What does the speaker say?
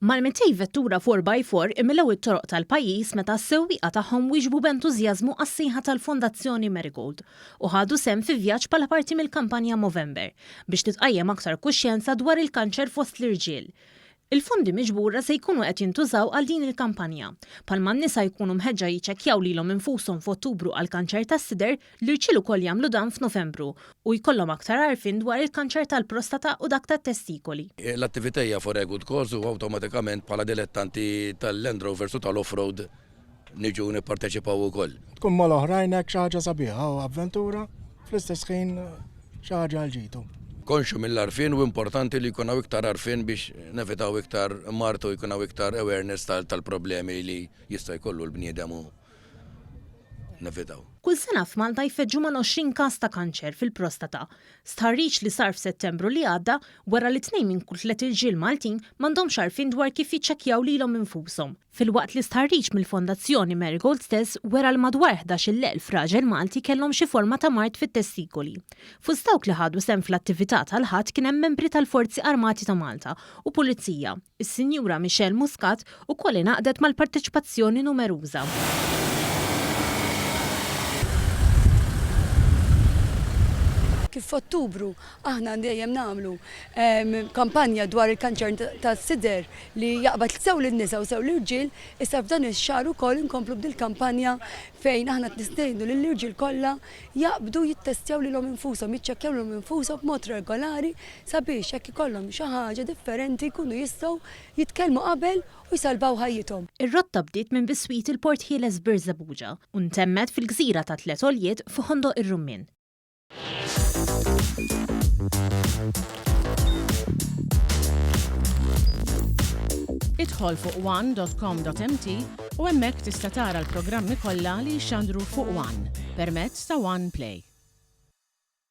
Mal-200 vettura 4x4 imlew it-toroq tal-pajjiż meta s-sewwieqa tagħhom wieġbu b'entużjażmu għas-sejħa tal-Fondazzjoni Marigold u ħadu sehem fi vjaġġ bħala parti mill-kampanja Movember biex titqajjem aktar kuxjenza dwar il-kanċer fost l-irġiel. Il-fondi miġbura se jkunu qed jintużaw għal din il-kampanja. Bħalma n-nisa jkunu mħeġġa jiċċekkjaw lilhom infushom f'Ottubru għall-kanċer tas-sider, l-irġiel ukoll jagħmlu dan f'Novembru u jkollhom aktar għarfien dwar il-kanċer tal-prostata u dak tat-testikoli. L-attività hija for a good cause u awtomatikament bħala dilettanti tal-Land Rovers u tal-off-road niġu nipparteċipaw ukoll. Tkun mal-oħrajn hekk xi ħaġa sabiħa u avventura, fl-istess ħin xi ħaġa għal ġid. Konxju mill-għarfien u importanti li jkun hawn iktar għarfien biex nevitaw iktar mard u jkun hawn iktar awareness tal-problemi li jista' jkollu l-bniedem u nevitaw. Kull sena f'Malta jfeġġu mal-20 każ ta' kanċer fil-prostata. Stħarriġ li sar f'Settembru li għadda wera li tnejn minn kull tliet irġiel Maltin m'għandhomx għarfien dwar kif jiċċekkjaw lilhom infushom. Filwaqt li stħarriġ mill-Fondazzjoni Marigold stess wera li madwar 11,000 raġel Malti kellhom xi forma ta' mard fit-testikoli. Fost dawk li ħadu sehem fl-attività tal-Ħadd kien hemm membri tal-Forzi Armati ta' Malta u Pulizija. Is-Sinjura Michelle Muscat ukoll ingħaqdet mal-parteċipazzjoni numeruża. Kif f'Ottubru aħna dejjem nagħmlu kampanja dwar il-kanċer tas-sider li jaqbad sew lin-nisa u sew l-irġiel, issa f'dan ix-xahar ukoll inkomplu b'dil-kampanja fejn aħna qed nistednu lill-irġiel kollha jaqbdu jittestjaw lilhom infushom, jiċċekkjaw lilhom infushom b'mod regolari sabiex jekk ikollhom xi ħaġa differenti jkunu jistgħu jitkellmu qabel u jsalvaw ħajjithom. Ir-rotta bdiet minn biswit il-Port Ħieles Birżebbuġa u ntemmet fil-gżira ta' Tliet Għoljiet f'Ħondoq ir-Rummien. Idħol fuq one.com.mt u hemmhekk tista' tara l-programmi kollha li jixxandru fuq One permezz ta' One Play.